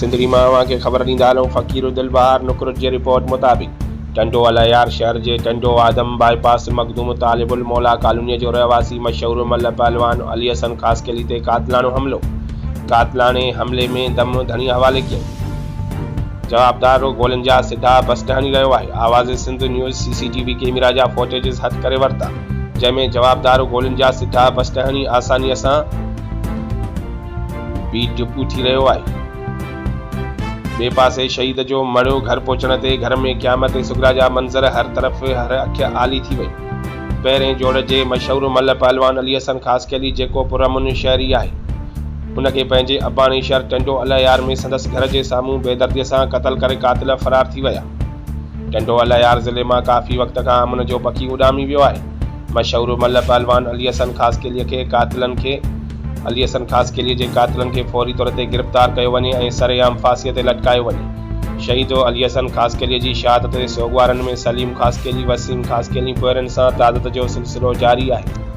سنڌڙي مان اوهان کي خبر ڏيندا هلون فقير دلبهار نقرچ جي رپورٽ مطابق ٽنڊو الهيار شهر جي ٽنڊو آدم باء پاس مخدوم طالب الموليٰ ڪالونيء جو رهواسي مشهور ملهه پهلوان علي حسن خاصخيلي تي قاتلاڻو حملو قاتلاڻي حملي ۾ دم ڌڻي حوالي ڪيو جوابدار گولين جا سڌا بسٽ هڻي رهيو آهي Awaz Sindh news C C T V camera جا فوٽيجز هٿ ڪري ورتا جنهن ۾ جوابدار گولين جا سڌا بسٽ هڻي آسانيء سان بي ڊپو ٿي رهيو آهي. ٻئي پاسي شهيد جو مڙهيو گهر پهچڻ تي گهر ۾ قيامت صغريٰ جا منظر هر طرف هر اک آلي ٿي وئي. پهرين جوڙ جي مشهور ملهه پهلوان علي حسن خاصخيلي جيڪو پرامن شهري آهي ان کي پنهنجي اباڻي شهر ٽنڊو الهيار ۾ سندس گهر جي سامهون بيدردي سان قتل ڪري قاتل فرار ٿي ويا. ٽنڊو الهيار ضلعي مان ڪافي وقت کان امن جو پکي اڏامي ويو آهي. مشهور ملهه پهلوان علي حسن خاصخيلي کي قاتلن کي علي حسن خاصخيلي جي قاتلن کي فوري طور تي گرفتار ڪيو وڃي ۽ سرعام ڦاسيء تي لٽڪايو وڃي. شهيد علي حسن خاصخيلي جي شهادت تي سوڳوارن ۾ سليم خاصخيلي، وسيم خاصخيلي پوئرن سان تعزيت جو سلسلو جاري آهي.